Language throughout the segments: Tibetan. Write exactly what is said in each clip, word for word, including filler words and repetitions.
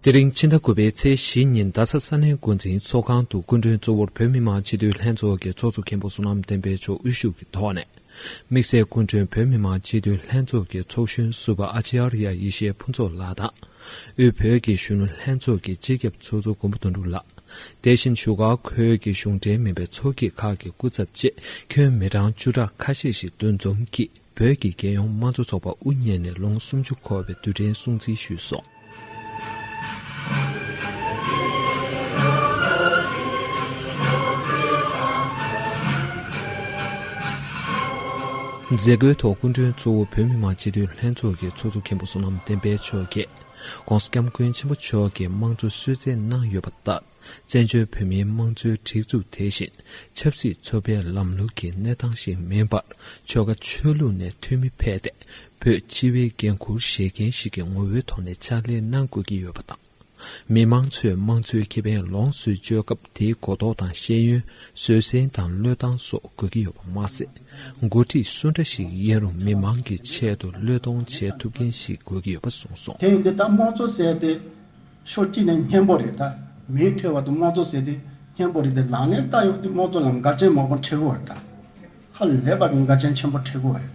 དེ་རིང་ཕྱི་ཟླ་དགུ་པའི་ཚེས་བཞི་ཉིན་རྡ་ས་ས་གནས་འགོ་འཛིན་ཚོགས་ཁང་དུ་སྐུ་མགྲོན་གཙོ་བོར་བོད་མི་མང་སྤྱི་འཐུས་ལྷན་ཚོགས་ཀྱི་ཚོགས་གཙོ་མཁན་པོ་བསོད་ནམས་བསྟན་འཕེལ་མཆོག་དབུ་བཞུགས་ཀྱི་ཐོག་ནས། དམིགས་བསལ་སྐུ་མགྲོན་བོད་མི་མང་སྤྱི་འཐུས་ལྷན་ཚོགས་ཀྱི་ཚོགས་གཞོན་ཟུར་པ་ཨ་ཅཱརྱ་ཡེ་ཤེས་ཕུན་ཚོགས་ལགས་དང་། དབུས་བོད་ཀྱི་གཞོན་ནུ་ལྷན་ཚོགས་ཀྱི་སྤྱི་ཁྱབ་ཚོགས་གཙོ་མགོན་པོ་དོན་གྲུབ་ལགས། དེ་བཞིན་བཞུགས་སྒར་ཁུལ་གྱི་གཞུང་འབྲེལ་མིན་པའི་ཚོགས་སྐྱིད་ཁག་གི་སྐུ་ཚབ་བཅས་ཁྱོན་མི་གྲངས་བཅུ་ཕྲག་ཁ་ཤས་ཤིག་འདུ་འཛོམས་ཀྱིས་བོད་ཀྱི་རྒྱལ་ཡོངས་དམངས་གཙོ་ཚོགས་པ་དབུ་བརྙེས་ནས་ལོ་ངོ་སུམ་ཅུ་འཁོར་བའི་དུས་དྲན་སྲུང་བརྩི་ཞུས་སོང་། མཛད་སྒོའི་ཐོག་སྐུ་མགྲོན་གཙོ་བོ་བོད་མི་མང་སྤྱི་འཐུས་ལྷན་ཚོགས་ཀྱི་ཚོགས་གཙོ་མཁན་པོ་བསོད་ནམས་བསྟན་འཕེལ་མཆོག་གིས། ྋགོང་ས་ྋསྐྱབས་མགོན་ཆེན་པོ་མཆོག་གིས་དམངས་གཙོ་གསོལ་སྩལ་གནང་ཡོད་པ་ལྟར། བཙན་བྱོལ་བོད་མིའི་དམངས་གཙོའི་སྒྲིག་འཛུགས་དེ་བཞིན་ཆབ་སྲིད་ཚོགས་པའི་ལམ་ལུགས་ཀྱི་གནས་སྟངས་ཤིག་མིན་པར། ཆོལ་ཁ་ཆོས་ལུགས་ནས་འཐུས་མི་ཕེབས་ཏེ། བོད་སྤྱི་བའི་འགན་འཁུར་བཞེས་མཁན་ཞིག་གི་ངོ་བོའི་ཐོག་ནས་ཕྱག་ལས་གནང་དགོས་ཀྱི་ཡོད་པ་དང་། མི་མང་ཚོས་དམངས་གཙོའི་ཁེ་ཕན་ལོངས་སུ་སྤྱོད་སྐབས། དེའི་གོ་རྟོགས་དང་ཤེས་ཡོན། བཟོད་བསྲན་དང་བློས་བཏང་སོགས་དགོས་ཀྱི་ཡོད་པ་མ་ཟད། འགོ་ཁྲིད་སུ་འདྲ་ཞིག་ཡིན་རུང་མི་མང་གི་ཆེད་དུ་བློས་གཏོང་བྱེད་ཐུབ་མཁན་ཞིག་དགོས་ཀྱི་ཡོད་པ་གསུངས་སོང་། དེ་ཡིན་དུས་ད་དམངས་གཙོ་ཟེར་དེ་ཕྱོགས་གཅིག་ནས་སྙན་པོ་རེད། ད་མིའི་ཐོས་པ་དང་དམངས་གཙོ་ཟེར་དེ་སྙན་པོ་རེད་དེ། ལག་ལེན་བསྟར་ཡོང་དུས་དམངས་གཙོ་ལ་འགལ་རྐྱེན་མང་པོ་འཕྲད་ཀྱི་ཡོད་རེད། ད་ཧ་ལས་པ་གི་འགལ་རྐྱེན་ཆེན་པོ་འཕྲད་ཀྱི་ཡོད་རེད།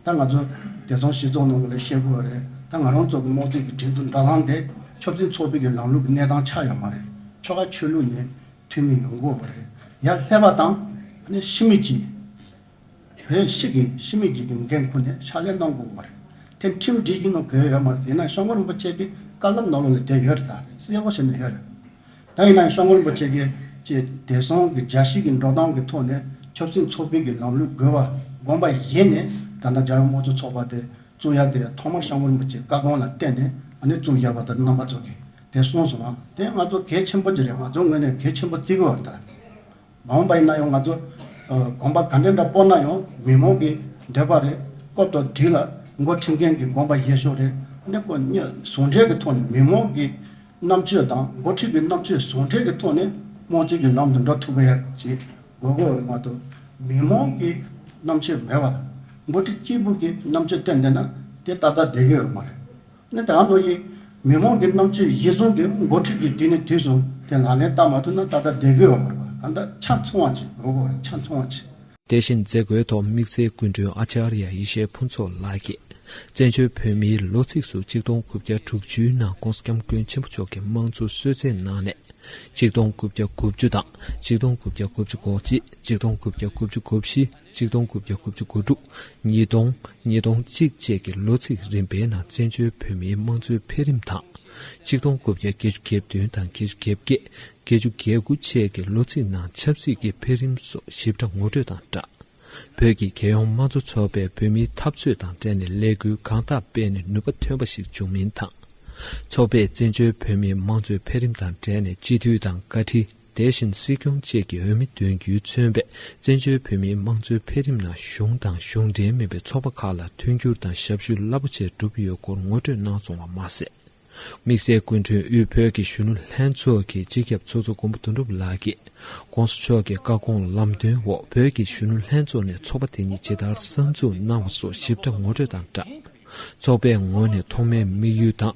ད་ང་ཚོ་བདེ་སྲུང་སྤྱི་ཚོགས་ནང་ལ་བཤད་ཀྱི་ཡོད་རེད། ད་ང་རང་ཚོ་གི་དམངས་གཙོ་གི་སྒྲིག་འཛུགས་འགྲོ་སྟངས་དེ་ཆབ་སྲིད་ཚོགས་པའི་གི་ལམ་ལུགས་ཀྱི་གནས་སྟངས་ཆགས་ཡོད་མ་རེད། ཆོལ་ཁ་ཆོས་ལུགས་ནས་འཐུས་མི་ཡོང་གི་ཡོད་རེད། ཡར་སླེབས་པ་དང་ཨ་ནི་ཕྱི་མི་གཅིག་བོད་ཕྱི་གི་ཕྱི་མི་གཅིག་གི་འགན་ཁུར་ནས་ཕྱག་ལས་གནང་དགོས་པ་རེད། དེ་ཁྲིམས་སྒྲིག་གཞི་ནང་འགལ་ཡོད་མ་རེད། ཡིན་ན་སྐྱབས་མགོན་རིན་པོ་ཆེ་གི་བཀའ་སློབ་ནང་ལོགས་ལ་དེ་ཡོད་རེད། ད་གསལ་པོ་བྱས་ནས་ཡོད་རེད། ད་ཡིན་ན་སྐྱབས་མགོན་རིན་པོ་ཆེ་གི་ཅེས་བདེ་སྲུང་གི་རྒྱལ་སྤྱི་གི་འགྲོ་སྟངས་ཀྱི་ཐོག་ནས་ཆབ་སྲིད་ཚོགས་པའི་གི་ལམ་ལུགས་དགོས་པ་དགོངས་པ་བཞེས་ནས། ད་ལྟ་རྒྱལ་ཡོངས་དམངས་གཙོ་ཚོགས་པ་དེ་བཙུགས་ཡ་དེ་ཐོག་མར་སྐྱབས་མགོན་རིན་པོ་ཆེའི་བཀའ་དགོངས་ལ་བརྟེན་ནས་ཨ་ནི་བཙུགས་ཡ་བ་དང་། རྣམ་པ་ཚོ་གིས་དེ་གསུངས་སོང་ང་། དེ་ང་ཚོ་གལ་ཆེན་པོ་ཅིག་རེད། ང་ཚོ་ངོས་ནས་གལ་ཆེན་པོ་བརྩི་གི་ཡོད་རེད། ད། མ་འོངས་པ་ཡིན་ན་ཡང་ང་ཚོ་ཨ་དགོངས་པ་ག་འདྲ་འདྲ་སྤོ་ན་ཡང་མི་མང་གི་འདོད་པ་རེད། སྐབས་དང་དུས་ལ་འགོ་ཁྲིད་མཁན་གྱི་དགོངས་པ་བཞེས་ཕྱོགས་རེད། ཨ་ནི་ཁོ་གཉིས་ཟུང་འབྲེལ་གྱི་ཐོག་ནས་མི་མང་གི་རྣམ་དཔྱོད་དང་འགོ་ཁྲིད་པའི་རྣམ་དཔྱོད་ཟུང་འབྲེལ་གྱི་ཐོག་ནས་དམངས་གཙོའི་གི་ལམ་དུ་འགྲོ་ཐུབ་པ་ཡ་ཅིག་དགོས་དགོས་མ་གཏོགས། མི་མང་གི་རྣམ་དཔྱོད་མེད་པ། འགོ་ཁྲིད་གཅིག་པུ་གི་རྣམ་དཔྱོད་བསྟན་བསྡད་ན་དེ་ཏག་ཏག་བསྡད་ཀྱི་ཡོད་མ་རེད། ནི་ད་ལྟ་ཡི་མི་མང་གི་རྣམ་དཔྱོད་གཞིར་བཟུང་གི་འགོ་ཁྲིད་ཀྱིས་དུས་ནས་དུས་སུ་དེ་ལག་ལེན་བསྟར་མ་ཐུབ་ན་ད་ལྟ་བསྡད་ཀྱི་ཡོད་མ་རེད་པ། གང་ལྟར་ཆ་ཚང་བ་ཅིག་དགོས་དགོས་རེད། ཆ་ཚང་བ་ཅིག་དེ་བཞིན་མཛད་སྒོའི་ཐོག་དམིགས་བསལ་སྐུ་མགྲོན་ཨ་ཅཱརྱ་ཡེ་ཤེས་ཕུན་ཚོགས་ལགས་ཀྱིས། བཙན་བྱོལ་བོད་མིའི་ལོ་ཚིགས་སུ་ཆིག་སྟོང་དགུ་བརྒྱ་དྲུག་ཅུའི་ནང་ྋགོང་ས་ྋསྐྱབས་མགོན་ཆེན་པོ་མཆོག་གིས་དམངས་གཙོ་སྲོལ་འཛིན་གནང་ནས། ཆིག་སྟོང་དགུ་བརྒྱ་དགུ་བཅུ་དང་ཆིག་སྟོང་དགུ་བརྒྱ་དགུ་བཅུ་གོ་གཅིག་ཆིག་སྟོང་དགུ་བརྒྱ་དགུ་བཅུ་གོ་བཞི་ཆིག་སྟོང་དགུ་བརྒྱ་དགུ་བཅུ་གོ་དྲུག་ཉིས་སྟོང་། ཉིས་སྟོང་གཅིག་བཅས་ཀྱི་ལོ་ཚིགས་རིམ་པའི་ནང་བཙན་བྱོལ་བོད་མིའི་དམངས་གཙོའི་འཕེལ་རིམ་དང་། ཆིག་སྟོང་དགུ་བརྒྱ་བརྒྱད་ཅུ་གྱ་བདུན་དང་བརྒྱད་ཅུ་གྱ་བརྒྱད། བརྒྱད་ཅུ་གྱ་དགུ་བཅས་ཀྱི་ལོ་ཚིགས་ནང་ཆབ་སྲིད་ཀྱི་འཕེལ་རིམ་སོགས་ཞིབ་ཕྲ་ངོ་སྤྲོད་དང་སྦྲགས། བོད་ཀྱི་རྒྱལ་ཡོངས་དམངས་གཙོ་ཚོགས་པས་བོད་མིའི་འཐབ་རྩོད་དང་འབྲེལ་ནས་ལས་འགུལ་གང་དག་སྤེལ་ནས་ནུས་པ་ཐོན་པ་ཞིག་བྱུང་མིན་དང་། ཚོགས་པས་བཙན་བྱོལ་བོད་མིའི་དམངས་གཙོའི་འཕེལ་རིམ་དང་འབྲེལ་ནས་སྤྱི་འཐུས་དང་བཀའ་ཁྲི། དེ་བཞིན་སྲིད་སྐྱོང་བཅས་ཀྱི་འོས་མི་འདོན་རྒྱུས་མཚོན་པའི་བཙན་བྱོལ་བོད་མིའི་དམངས་གཙོའི་འཕེལ་རིམ་ནང་གཞུང་དང་གཞུང་འབྲེལ་མིན་པའི་ཚོགས་པ་ཁག་ལ་མཐུན་འགྱུར་དང་ཞབས་ཞུ་རླབས་པོ་ཆེ་བསྒྲུབས་ཡོད་སྐོར་ངོ་སྤྲོད་གནང་སོང་བ་མ་ཟད། དམིགས་བསལ་སྐུ་མགྲོན་དབུས་བོད་ཀྱི་གཞོན་ནུ་ལྷན་ཚོགས་ཀྱི་སྤྱི་ཁྱབ་ཚོགས་གཙོ་མགོན་པོ་དོན་གྲུབ་ལགས་ཀྱིས། ྋགོང་ས་མཆོག་གི་བཀའ་དགོངས་ལམ་སྟོན་འོག་བོད་ཀྱི་གཞོན་ནུ་ལྷན་ཚོགས་ནས་ཚོགས་པ་དེ་ཉིད་ཇི་ལྟར་གསར་འཛུགས་གནང་བ་སོགས་ཞིབ་ཕྲ་ངོ་སྤྲོད་དང་སྦྲགས། ཚོགས་པའི་ངོས་ནས་ཐོག་མའི་དམིགས་ཡུལ་དང་།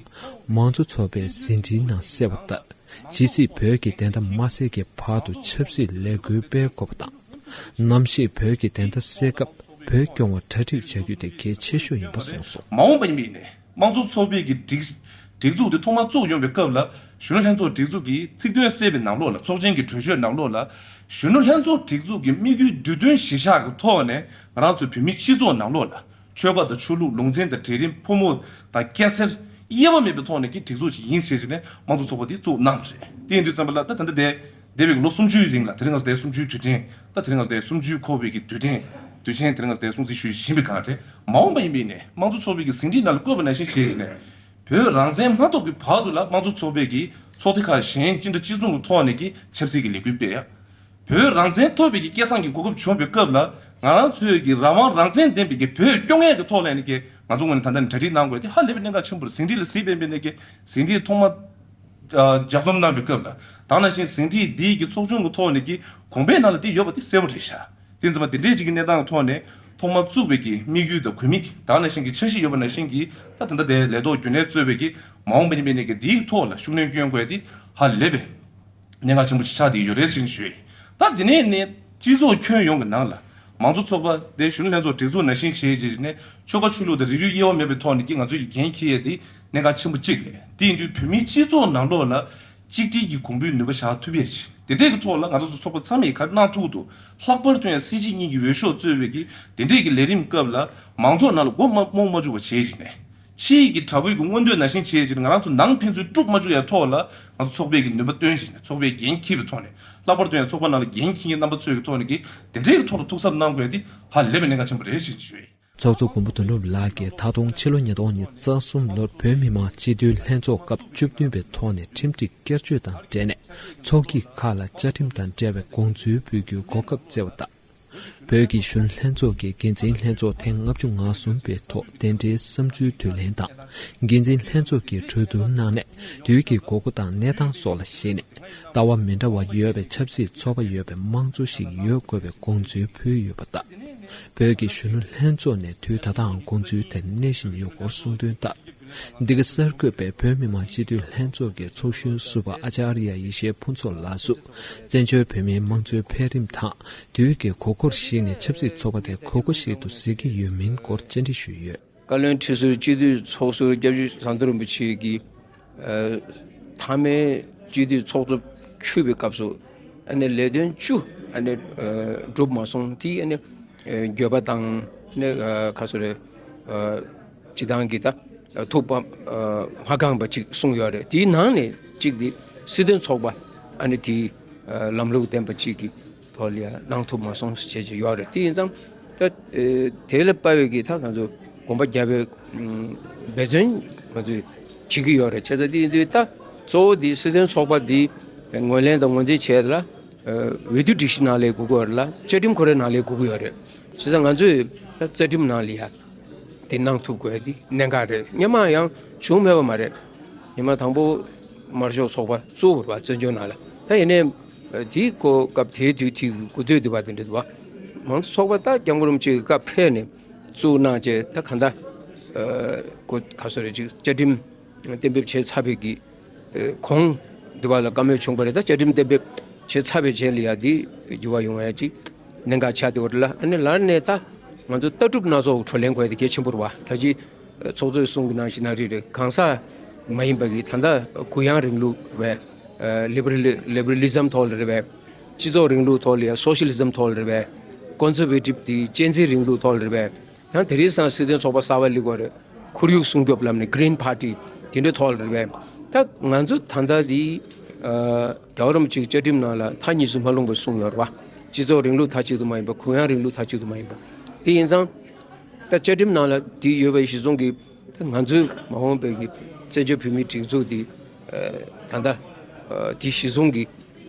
མང་གཙོ་ཚོགས་པའི་ཟིན་བྲིས་ནང་གསལ་བ་ལྟར། ཇི་སྲིད་བོད་ཀྱི་བདེན་མཐའ་མ་གསལ་གྱི་བར་དུ་ཆབ་སྲིད་ལས་འགུལ་སྤེལ་དགོས་པ་དང་། ནམ་ཞིག་བོད་ཀྱི་བདེན་མཐའ་གསལ་སྐབས་བོད་སྐྱོང་བར་གྲ་སྒྲིག་བྱ་རྒྱུ་དེ་གལ་ཆེ་ཤོས་ཡིན་པ་གསུངས་སོང་། མ་འོངས་པ་ཡིན་པའི་ནས་དམངས་གཙོ་ཚོགས་པའི་གི་སྒྲིག་སྒྲིག་འཛུགས་དེ་ཐོག་མར་བཙུགས་ཡོང་བའི་སྐབས་ལ། གཞོན་ནུ་ལྷན་ཚོགས་སྒྲིག་འཛུགས་ཀྱི་ཚིག་དོན་གསལ་བའི་ནང་ལོགས་ལ། ཚོགས་ཆེན་གྱི་གྲོས་ཆོད་ནང་ལོགས་ལ། གཞོན་ནུ་ལྷན་ཚོགས་སྒྲིག་འཛུགས་ཀྱི་དམིགས་ཡུལ་བསྡུས་དོན་གཞིར་བཞག་གི་ཐོག་ནས་ང་རང་ཚོའི་བོད་མིའི་སྤྱི་ཚོགས་ནང་ལོགས་ལ། ཆོལ་ཁ་དང་ཆོས་ལུགས། ལུང་ཚན་དང་གྲལ་རིམ། ཕོ་མོ་དང་སྐྱ་སེར། དབྱེ་བ་མེད་པའི་ཐོག་ནས་ཀྱི་སྒྲིག་འཛུགས་ཤིག་ཡིན་ཟེར་བྱས་ནས་དམངས་གཙོ་ཚོགས་པ་དེ་བཙུགས་གནང་བ་རེད། དེ་ཡིན་དུས་ཙམ་པ་ལ་ད་ད་ལྟ་དེ་འདས་པའི་ལོ་སུམ་ཅུའི་རིང་ལ། དེ་རིང་ང་ཚོ་དེ་སུམ་ཅུའི་དུས་དྲན། ད་དེ་རིང་ང་ཚོ་དེ་སུམ་ཅུའི་འཁོར་བའི་གི་དུས་དྲན། དུས་ཆེན་དེ་རིང་ང་ཚོ་དེ་སྲུང་བརྩི་ཞུ་བཞིན་པའི་སྒང་རེད། མ་འོངས་པ་ཡིན་པའི་ནས་དམངས་གཙོ་ཚོགས་པའི་གི་ཟིན་བྲིས་ནང་ལ་བཀོད་པ་ནང་བཞིན་བྱས་བྱས་ནས། བོད་རང་བཙན་མ་ཐོབ་ཀྱི་བར་དུ་ལ་དམངས་གཙོ་ཚོགས་པའི་གི་ཚོགས་སྡེ་ཁག་གཞན་སྤྱི་འདྲ་སྤྱི་མཚུངས་ཀྱི་ཐོག་ནས་ཀྱི་ཆབ་སྲིད་ཀྱི་ལས་འགུལ་སྤེལ་ཡ། བོད་རང་བཙན་ཐོབ་པའི་གི་སྐལ་བཟང་གི་གོ་སྐབས་བྱུང་བའི་སྐབས་ལ། ང་རང་ཚོའི་གི་རང་དབང་རང་བཙན་ལྡན་པའི་གི་བོད་སྐྱོང་ཡས་ཀྱི་ཐོག་ལ་ནི་གི་ང་ཚོ་ངོས་ནས་ད་ལྟ་ནས་གྲ་སྒྲིག་གནང་དགོས་དེ་ཧ་ལས་པའི་གནད་འགག་ཆེན་པོ་རེད། ཟིན་བྲིས་ལ་གཟིགས་པའི་མི་ནས་གི་ཟིན་བྲིས་ཐོག་མ་ལྗགས་རྩོམ་གནང་བའི་སྐབས་ལ། དེ་ནང་བཞིན་ཟིན་བྲིས་འདིའི་གི་ཚོགས་ཆུང་གི་ཐོག་ནས་ཀྱི་གོང་པའི་ནང་ལ་དེ་ཡོད་པ་དེ་གསལ་པོ་རེད་ཤག་དེ་ཙམ་པ་དེ་འདྲའི་ཅིག་གི་གནས་སྟངས་ཀྱི་ཐོག་ནས་ ཐོག་མར་བཙུགས་པའི་གི་དམིགས་ཡུལ་དང་དགོས་དམིགས་ད་ག་ནང་བཞིན་གྱི་འཆར་གཞི་ཡོད་པ་ནང་བཞིན་གྱི་ད་ད་ལྟ་དེ་ལས་ཐོག་རྒྱུན་ལས་གཙོས་པའི་གི་མ་འོངས་པ་ཡིན་པའི་ནས་ཀྱི་དེའི་ཐོག་ལ་ཤུགས་སྣོན་སྐྱོན་དགོས་ཡ་དེ་ཧ་ལས་པའི་གནད་འགག་ཆེན་པོ་ཆགས་བསྡད་ཡོད་རེད་ཟེར་ཞུ་ཡ་ཡིན། ད་དེ་ནས་ནས་སྤྱི་ཚོགས་ཁྱོན་ཡོངས་ཀྱི་ནང་ལ་མང་གཙོ་ཚོགས་པ་དེ་གཞོན་ནུ་ལྷན་ཚོགས་སྒྲིག་འཛུགས་ནང་བཞིན་བྱས་རྗེས་ནས་ཆོལ་ཁ་ཆོས་ལུགས་དང་རིགས་རུས་དབྱེ་བ་མེད་པའི་ཐོག་ནས་ཀྱི་ང་ཚོས་ཀྱི་འགན་འཁྱེར་ཡ་དེ་གནད་འགག་ཆེན་པོ་གཅིག་རེད། དེ་ཡིན་དུས་བོད་མིའི་སྤྱི་ཚོགས་ནང་ལོགས་ལ་གཅིག་སྒྲིལ་གྱི་གོང་བུའི་ནུས་པ་བཞག་ཐུབ་ཡས་ཤིག་དེ་འདྲས་ཀྱི་ཐོག་ལ་ང་རང་ཚོ་ཚོགས་པ་ཚང་མས་ག་རེ་གནང་ཐུབ་འདུག་ལྷག་པར་དུ་ཡང་སྲིད་སྤྱི་གཉིས་ཀྱི་འོས་ཤོག་རྩོད་པའི་གི་དེ་འདྲས་ཀྱི་ལས་རིམ་སྐབས་ལ་མང་ཚོགས་ནང་ལ་མགོ་མ་རྨོངས་མ་བཅུག་པ་བྱས་ཤིག་ནས་ཕྱི་ཡི་གི་དྲག་པོའི་གི་མངོན་འདོད་ནང་བཞིན་བྱས་ཤིག་ང་རང་ཚོ་ནང་ཕན་ཚུན་དཀྲུག་མ་བཅུག་ཡ་ཐོག་ལ་ང་ཚོ་ཚོགས་པའི་གི་ནུས་པ་བཏོན་ཤིག་ནས་ཚོགས་པའི་འགན་འཁྱེར་བའི་ཐོག་ནས་ལྷག་པར་དུ་ཡང་ཚོགས་པ་ནང་ལ་འགན་འཁྱེར་མཁན་རྣམ་པ་ཚོའི་གི་ཐོག་ནས་གི་དེ་འདྲས་ཀྱི་ཐོག་ལ་ཐུགས་གཟབ་གནང་དགོས་ཡ་དེ་ཧ་ལས་པའི་གནད་འགག་ཆེན་པོ་རེད་ཞེས་ཞུ་ཡིན། ཚོགས་གཙོ་མགོན་པོ་དོན་གྲུབ་ལགས་ཀྱིས་ད་དུང་ཕྱི་ལོ་ཉིས་སྟོང་ཉི་ཤུ་རྩ་གསུམ་ལོར་བོད་མི་མང་སྤྱི་འཐུས་ལྷན་ཚོགས་སྐབས་བཅུ་བདུན་པའི་ཐོག་ནས་ཁྲིམས་སྒྲིག་བསྐྱར་བཅོས་དང་འབྲེལ་ནས་ཚོགས་སྐྱིད་ཁག་ལ་བཅའ་ཁྲིམས་དང་འབྲེལ་བའི་དགོངས་ཚུལ་ཕུལ་རྒྱུའི་གོ་སྐབས་བསྩལ་བ་དང་། བོད་ཀྱི་གཞོན་ལྷན་ཚོགས་ཀྱི་འགན་འཛིན་ལྷན་ཚོགས་ཐེངས་ལྔ་བཅུ་ང་གསུམ་པའི་ཐོག་གདན་འདྲེན་བསམ་ཚུལ་དུས་ལེན་དང་། འགན་འཛིན་ལྷན་ཚོགས་ཀྱིས་གྲོས་བསྡུར་གནང་ནས་དུས་ཀྱི་དགོས་མཁོ་དང་གནས་སྟངས་སོགས་ལ་གཞིགས་ནས་ལྟ་བ་མི་འདྲ་བ་ཡོད་པའི་ཆབ་སྲིད་ཚོགས་པ་ཡོད་པའི་དམངས་གཙོ་ཞིག་ཡོད་དགོས་པའི་དགོངས་ཚུལ་ཕུལ་ཡོད་པ་ལྟར། བོད་ཀྱི་གཞོན་ནུ་ལྷན་ཚོགས་ནས་དུས་ད་ལྟའང་དགོངས་ཚུལ་དེར་གནས་བཞིན་ཡོད་སྐོར་གསུངས་དོན་ལྟར། འདི་ག་གསར་འགོད་པས་བོད་མི་མང་སྤྱི་འཐུས་ལྷན་ཚོགས་ཀྱི་ཚོགས་གཞོན་ཟུར་པ་ཨ་ཅཱརྱ་ཡེ་ཤེས་ཕུན་ཚོགས་ལགས་སུ། བཙན་བྱོལ་བོད་མིའི་དམངས་གཙོའི་འཕེལ་རིམ་དང་དུས་ཀྱི་དགོས་མཁོར་གཞིགས་ནས་ཆབ་སྲིད་ཚོགས་པ་དེ་དགོས་མཁོ་ཞིག་ཏུ་གཟིགས་ཀྱི་ཡོད་མིན་སྐོར་བཅར་འདྲི་ཞུས་ཡོད། བཀའ་བློན་ཁྲི་ཟུར་སྤྱི་འཐུས་ཚོགས་ཟུར་སྐྱབས་རྗེ་ཟམ་གདོང་རིན་པོ་ཆེ་གིས། ཨ། མཐའ་མའི་སྤྱི་འཐུས་ཚོགས་གཙོ་ཆུད་པའི་སྐབས་སུ་ཨ་ནི་ལས་དོན་བཅུ་ཨ་ནི་ཨ་འགྲུབ་མ་སོང་། དེ་ཨ་ནི་ཨ་འགྱོད་པ་དང་ཨ་ནི་ཨ་ག་ཟེར་རེད། ཨ་སྤྱི་བཏང་གི་ད་ཐུགས་ཕམ་ཨ་མ་དགངས་པ་ཅིག་གསུངས་ཡོད་རེད། དེའི་ནང་ནས་གཅིག་དེ་སྲིད་དོན་ཚོགས་པ་ཨ་ནི་དེ་ཨ་ལམ་ལུགས་ལྡན་པ་ཅིག་གི་ཐོག་ལ་ཡང་གནང་ཐུབ་མ་སོང་ཞེས་བྱས་ཡོད་རེད། དེ་ཡིན་ཙང་ད་ཨེ་དེ་ལ་དཔག་པའི་གི་ད་ང་ཚོ་གོམ་པ་རྒྱབ་པའི་ཨམ་འབད་བརྩོན་ང་ཚོས་བྱེད་ཀྱི་ཡོད་རེད། བྱས་ཙང་དེ་ཡིན་དུས་ད་གཙོ་བོ་དེ་སྲིད་དོན་ཚོགས་པ་འདི་ངོས་ལེན་དང་ངོས་འཛིན་བྱས་ལ་ཨེ་འོས་བསྡུ་སྒྲིག་གཞི་ནང་ལས་དགོས་ཀྱི་ཡོད་རེད་ལ། བཅའ་ཁྲིམས་ཁོ་རའི་ནང་ལས་དགོས་ཀྱི་ཡོད་རེད། བྱས་ཙང་ང་ཚོས་ད་རྩ་ཁྲིམས་ནང་ལ་ཡ་དེ་གནང་ཐུབ་དགོས་དེ་གནད་འགག་རེད། སྔོན་མ་ཡང་བྱུང་མེད་པ་མ་རེད། སྔོན་མ་དང་པོ་དམར་ཤོག་ཚོགས་པ་གཙོ་བོར་བ་བཙན་བྱོལ་ནང་ལ། ད་ཡིན་ནའི་དེའི་གོ་སྐབས་དེའི་དུས་དེའི་གོ་ཐོས་འདུས་པ་དེ་འདྲ་འདུག་བ། མང་གཙོ་ཚོགས་པ་ད་སྐྱབས་མགོན་རིན་པོ་ཆེ་གི་བཀའ་ཕེབས་ནས་བཙུགས་གནང་བྱས། ད་ག་འདྲ་ཨ་གོ་ག་སོ་རེ་ཅིག་བཅའ་ཁྲིམས་གཏན་འབེབས་བྱས་ཚར་བའི་གི་ཨ་གོང་འདི་བ་ལ་བཀའ་མོལ་བྱུང་བ་རེད། ད་བཅའ་ཁྲིམས་གཏན་འབེབས་བྱས་ཚར་བའི་རྗེས་ལ་ཡ་འདི་འགྱུར་བ་ཡོང་ཡ་ཅིག་གནད་འགག་ཆགས་བསྡད་པ་རེད་ལ། ཨ་ནི་ལར་ནས་ད་ང་ཚོ་ལྟ་གྲུབ་སྣ་ཚོགས་གྲོས་ལེན་དགོས་ཡ་དེ་གལ་ཆེན་པོ་རེད་བ། ད་ཅི་ཚོགས་གཙོས་གསུང་གི་ནང་བཞིན་ན་རེད་རེད། གང་ཟག་མ་ཡིན་པ་གི་ད་ལྟ་གུ་ཡངས་རིང་ལུགས་རེད་པས། ལི་བེ་རལ་ལི་བེ་རལ་ལི་ཛམ་ཐོག་ལ་རེད་པས། སྤྱི་ཚོགས་རིང་ལུགས་ཐོག་ལ་ཡ་སོ་ཤི་ལི་ཛམ་ཐོག་ལ་རེད་པས། ཀོན་ཟར་ཝེ་ཊིབ་དེ་གཅེས་འཛིན་རིང་ལུགས་ཐོག་ལ་རེད་པས། ཡང་དེ་རིང་སང་སྲིད་དོན་ཚོགས་པ་གསར་པ་སླེབས་པ་རེད། ཁོར་ཡུག་སྲུང་སྐྱོབ་ལམ་ནས་གི་རིན་པར་ཊི་དེ་འདྲའི་ཐོག་ལ་རེད་པས། ད་ང་ཚོ་ད་ལྟ་དེ་རྒྱལ་བ་རིན་པོ་ཆེའི་བཅའ་ཁྲིམས་ནང་ལ་མཐའ་གཉིས་སུ་མ་ལྷུང་བ་གསུངས་ཡོད་རེད་བ། སྤྱི་ཚོགས་རིང་ལུགས་མཐའ་གཅིག་ཏུ་མ་ཡིན་པ། གུ་ཡངས་རིང་ལུགས་མཐའ་གཅིག་ཏུ་མ་ཡིན་པ། དེ་ཡིན་ཙང་ད་བཅའ་ཁྲིམས་ནང་ལ་དེ་ཡོད་པའི་གཞི་བཟུང་གི་ད་ང་ཚོའི་མ་འོངས་པའི་གི་བཙན་བྱོལ་བོད་མིའི་སྒྲིག་འཛུགས་དེ་ད་ལྟ་དེ་གཞི་བཟུང་གི་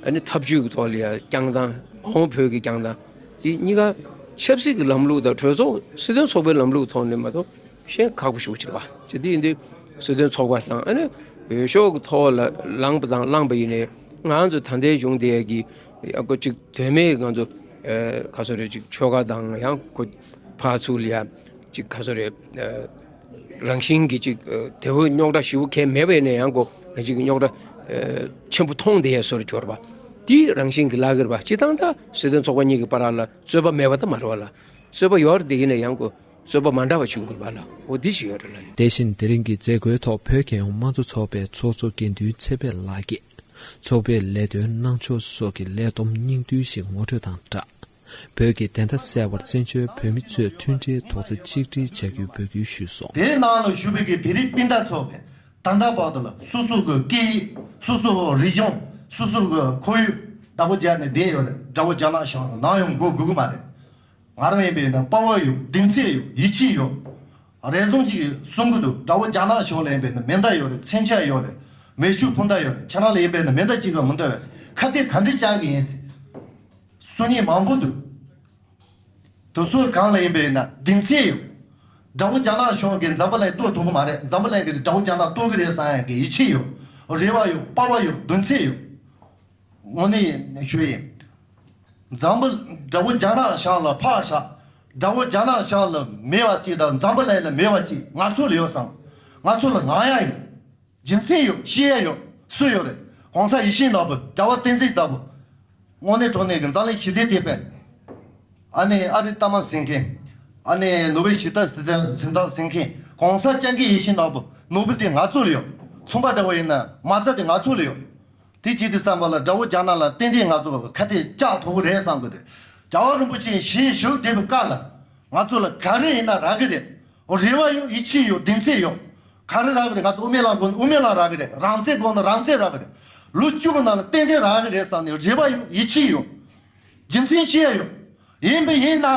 ཨ་ནི་ཐབས་ཇུས་ཀྱི་ཐོག་ལ་ཡ་བསྐྱངས་སྟངས། མ་འོངས་བོད་ཀྱི་བསྐྱངས་སྟངས་དེ་གཉིས་ཀ་ཆབ་སྲིད་ཀྱི་ལམ་ལུགས་དང་གྲོས་ཚོགས་སྲིད་དོན་ཚོགས་པའི་ལམ་ལུགས་ཐོག་ནས་མ་གཏོགས། ཤེས་ཁག་པོ་ཞིག་ཅིག་རེད་བ། ཅེས་དེ་ཡིན་དུས་སྲིད་དོན་ཚོགས་པ་དང་ཨ་ནི་འོས་ཤོག་གི་ཐོག་ལ་ལངས་པ་དང་བླངས་པ་ཡིན་ནའི་ང་ཚོ་ད་ལྟའི་གཞུང་དེ་གི་ཨ་ཁོ་ཅིག་དོན་མེད་ང་ཚོ་ཨ་ག་སོ་རེ་ཅིག་ཆོལ་ཁ་དང་ཡང་ཁོ་ཕར་ཚུར་ལ་ཡ་ཅིག་ག་སོ་རེ་ཨ་རང་བཞིན་གྱི་ཅིག་ཨ་དེ་བོ་རྙོག་དྲ་ཞེ་པོ་གང་མེད་པ་ཡིན་ནའི་ཡང་ཁོ་རང་བཞིན་གྱི་རྙོག་དྲ་ཨ་ཆེན་པོ་མཐོང་བསྡད་ཡ་བཟོ་འདྲ་ཅིག་ཡོད་རེད་བ། དེ་རང་བཞིན་གྱི་ལབ་ཀྱི་རེད་བ། སྤྱིར་བཏང་ད་སྲིད་དོན་ཚོགས་པ་གཉིས་ཀྱི་བར་ལ་རྩོད་པ་མེད་པ་ད་མ་རེད་བ་ལ། རྩོད་པ་ཡོད་རེད་དེ་ཡིན་ནའི་ཡང་ཁོ། རྩོད་པ་མ་འདྲ་བ་བྱུང་དགོས་པ་ལ་འོ་འདི་ཞིག་ཡོད་རེད་ལ། དེ་བཞིན་དེ་རིང་གི་མཛད་སྒོའི་ཐོག་བོད་རྒྱལ་ཡོངས་དམངས་གཙོ་ཚོགས་པའི་ཚོགས་གཙོ་དགེ་འདུན་ཚེ་འཕེལ་ལགས་ཀྱིས་ཚོགས་པའི་ལས་དོན་གནང་ཕྱོགས་སོགས་ཀྱི་ལས་བསྡོམས་སྙིང་བསྡུས་ཤིག་ངོ་སྤྲོད་དང་སྦྲགས། བོད་ཀྱི་བདེན་མཐའ་གསལ་བར་བཙན་བྱོལ་བོད་མི་ཚོས་མཐུན་སྒྲིལ་རྡོག་རྩ་གཅིག་སྒྲིལ་བྱ་རྒྱུའི་འབོད་སྐུལ་ཞུས་སོང་། དེའི་ནང་ལ་བཞུགས་པའི་གི་བོད་རིགས་སྤུན་ཟླ་ཚོ་གིས་ད་ལྟ་བར་དུ་ལ་སོ་སོ་གི་སྐད་ཡིག་སོ་སོ་གི་རིག་གཞུང་སོ་སོ་གི་ཁོར་ཡུག་བདག་པོ་རྒྱག་ནས་བསྡད་ཡོད་རེད། དགྲ་བོ་རྒྱ་ནག་གཞུང་ལ་ནམ་ཡང་མགོ་སྒུར་གི་མ་རེད། ང་རང་ཡིན་པས་ན་དཔའ་བོ་ཡོད། གདེང་ཚོད་ཡོད། ཡིད་ཆེས་ཡོད། རེ་ཟུང་ཅིག་གསུང་གི་འདུག་དགྲ་བོ་རྒྱ་ནག་གཞུང་ལ་ཡིན་པས་ན་མེ་མདའ་ཡོད་རེད། མཚོན་ཆ་ཡོད་རེད། མེ་ཤུགས་འཕུར་མདའ་ཡོད་རེད། ཁྱེད་རང་ལ་ཡིན་པས་ན་མེ་མདའ་གཅིག་ག་མི་འདུག་བས། ཁ་གཏད་ག་འདྲ་བཅག་གི་ཡིན་ཟེར། སུ་ཉིད་མང་པོ་འདུག་དེ་ཚོའི་སྒང་ལ་ཡིན་པས་ན་གདེང་ཚོད་ཡོད། དགྲ་བོ་རྒྱ་ནག་གཞུང་གིས་འཛམ་བུ་གླིང་གཏོར་ཐུབ་ཀྱི་མ་རེད། འཛམ་བུ་གླིང་གིས་དགྲ་བོ་རྒྱ་ནག་གཏོར་གི་རེད་བསམ་ཡག་གི་ཡིད་ཆེས་ཡོད། རེ་བ་ཡོད། དཔའ་བ་ཡོད། གདེང་ཚོད་ཡོད། དངོས་གནས་ཞུ་ཡིན། འཛམ་བུ་དགྲ་བོ་རྒྱ་ནག་གཞུང་ལ་ཕར་བཞག་དགྲ་བོ་རྒྱ་ནག་ཤང་ལ་མེད་པ་ཅིག་དང་འཛམ་བུ་གླིང་ལ་མེད་པ་ཅིག་ང་ཚོ་ལ་ཡོད་བསམ། ང་ཚོ་ལ་ངང་ཡ་ཡོད། རྒྱུ་མཚན་ཡོད། བཤད་ཡ་ཡོད། སུ་ཡོད་རེད། གོང་ས་ཡིད་བཞིན་ནོར་བུ། རྒྱལ་བ་བསྟན་འཛིན་ལྟ་བུ། དངོས་གནས་དྲང་གནས་ཀྱི་འཛམ་གླིང་ཞི་བདེ་དེད་པའི། ཨ་ནི་ཨ་རིའི་གཏའ་མ་ཟིན་མཁན། ཨ་ནི་ནོ་བེལ་ཞི་བདེ་གཟེངས་རྟགས་ཟིན་མཁན་གོང་ས་སྐྱབས་མགོན་ཡིད་བཞིན་ནོར་བུ། ནོར་བུ་དེ་ང་ཚོ་ལ་ཡོད། ཚོང་པ་འདྲ་བོ་ཡིན་ན་མ་རྩ་དེ་ང་ཚོ་ལ་ཡོད། དེ་བྱེད་དུས་ཙམ་པ་ལ་དགྲ་བོ་རྒྱ་ནག་ལ་ཏན་ཏན་ང་ཚོ་ཁ་གཏད་བཅག་ཐུབ་ཀྱི་རེད་བསམ་གི་འདུག་རྒྱལ་བ་རིན་པོ་ཆེ་ཞལ་བཞུགས་བསྡད་པའི་སྐབས་ལ་ང་ཚོ་ལ་ག་རེ་ཡིན་ན་རག་གི་རེད། རེ་བ་ཡོད། ཡིད་ཆེས་ཡོད། གདེང་ཚོད་ཡོད། ག་རེ་རག་གི་རེད། ང་ཚོ་དབུ་མའི་ལམ་དགོས་ན་དབུ་མའི་ལམ་རག་གི་རེད། རང་བཙན་དགོས་ན་རང་བཙན་རག་གི་རེད། ལོ་བཅུ་གི་ནང་ལ་ཏན་ཏན་རག་གི་རེད་བསམ་ནས་རེ་བ་ཡོད། ཡིད་ཆེས་ཡོད། རྒྱུ་མཚན་བཤད་ཡ་ཡོད། ཡིན་པ་ཡིན་ན།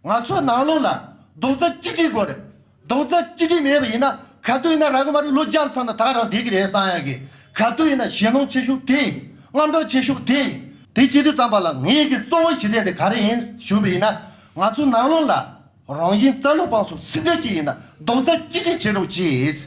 ང་ཚོ་ནང་ལོགས་ལ་རྡོག་རྩ་གཅིག་སྒྲིལ་དགོས་རེད། རྡོག་རྩ་གཅིག་སྒྲིལ་མེད་པ་ཡིན་ན་ག་དུས་ཡིན་ན་རག་གི་མ་རེད། ལོ་བརྒྱ་ཚང་ན་ད་རང་བསྡད་ཀྱི་རེད་བསམ་ཡ་གི། ག་དུས་ཡིན་ན་ཞེད་སྣང་ཆེ་ཤོས་དེ་ཡིན། དངངས་སྐྲག་ཆེ་ཤོས་དེ་ཡིན། དེ་བྱེད་དུས་ཙམ་པ་ལ་ངེད་ཀྱི་གཙོ་བོ་ཞིག་དེ་དེ་ག་རེ་ཡིན་ཞུས་པ་ཡིན་ན། ང་ཚོ་ནང་ལོགས་ལ་རང་བཞིན་རྩ་བརླག་སྤངས་སོང་སུ་འདྲ་ཅིག་ཡིན་ན་རྡོག་རྩ་གཅིག་སྒྲིལ་བྱེད་རོགས་གྱིས།